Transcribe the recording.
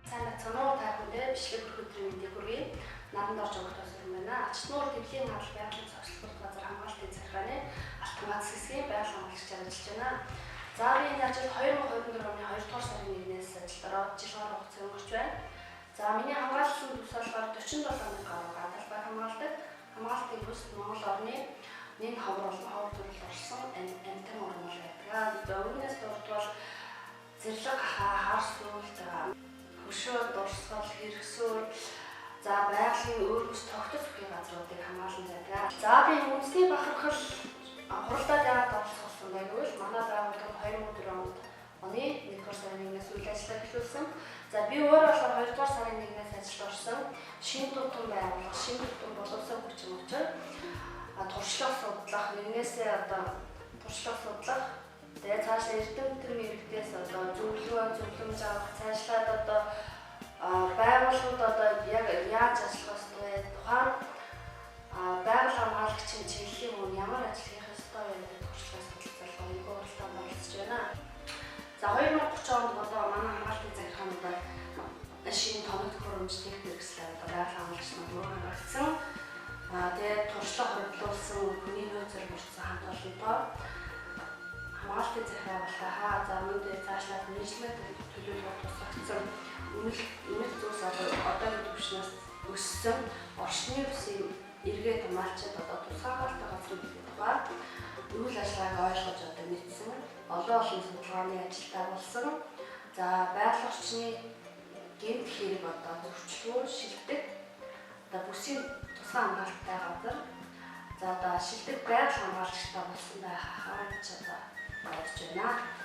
Сайн байцгаана уу, та бүхэндээ бичлэг хүрэх өдрийн мэндийг хүргэе. Наранд орж өгөх тосрон байна. Ачнуур тэвлийн хадал байгалийн зогсолт газар хамгаалтын захиргааны Алтан хэсгийн байгаль хамгаалагчаар ажиллаж байна. За, би энэ ажилд 2024 оны 2 дугаар сарын 1-ээс ажилд ороод жил гаруй хугацаа өнгөрч байна. За, миний хамгаалсан бүс болохоор 47 мянган гаруй га талбай хамгаалдаг. Хамгаалтын бүс Монгол орны нэг ховор болон ховор төрөлд орсон амьтан урмал байдаг. За, өмнөөс дурдвал зэрлэг гахаа, хар сүүл, хөшөө, дурсгал, хэрэгсүүр, за, байгалийн өөрмөс тогтоц бүхий газруудыг хамгаалан байдаг. За, би үндэсний бахархал хуралдаад яагаад оролцсон бэ гэвэл манай байгууллага 2004 оны 1-р сарын 1-ээс үйл ажиллагаа эхлүүлсэн. За, би өөрөө болохоор 2-р сарын 1-ээс ажилд орсон. Шинэ тутам байгууллага, шинэ тутам боловсон хүчин учир туршлага судлах, нэгнээсээ одоо туршлага судлах, тэгээ цаашаа эрдэмтэн мэрэгдээс одоо зөвлөгөө, зөвлөмж авах, цаашлаад одоо байгууллагууд одоо яг яаж ажиллах ёстой вэ? Тухайн байгаль хамгаалагчийн чиглэлийн өмнө ямар ажил хийх ёстой вэ гэдэг туршлагаас судалцаалгаа энэхүү хуралдаанд оролцож байна. За, 2030 онд одоо манай хамгаалтын захиргаануудаар шинэ тоног төхөөрөмж, техник хэрэгслээр одоо байгаль хамгаалагч нар мөр хангагдсан. Тэгээд туршлага хоригдлуулсан, хүний нөөцөөр бүрдсэн хамт олонтоо хамгаалтын захиргаа болтойхаа. За, мөн дээр цаашлаад менежмент төлөөлөх тусгагдсан үнэлт зүйлс одоо одоогийн түвшнээс өссөн, орчны бүсийн эргээд малчид одоо тусгай хамгаалалтын газрын тухай үйл ажиллагааг ойлгож одоо мэдсэн, олон олон судалгааны ажилтаа болсон. За, байгаль орчны гэмт хэрэг одоо зөрчлөө шилдэг одоо бүсийн тусгай хамгаалалттай газар, за, одоо шилдэг байгаль хамгаалагчтай болсон байх хаа гэж одоо бодож байна.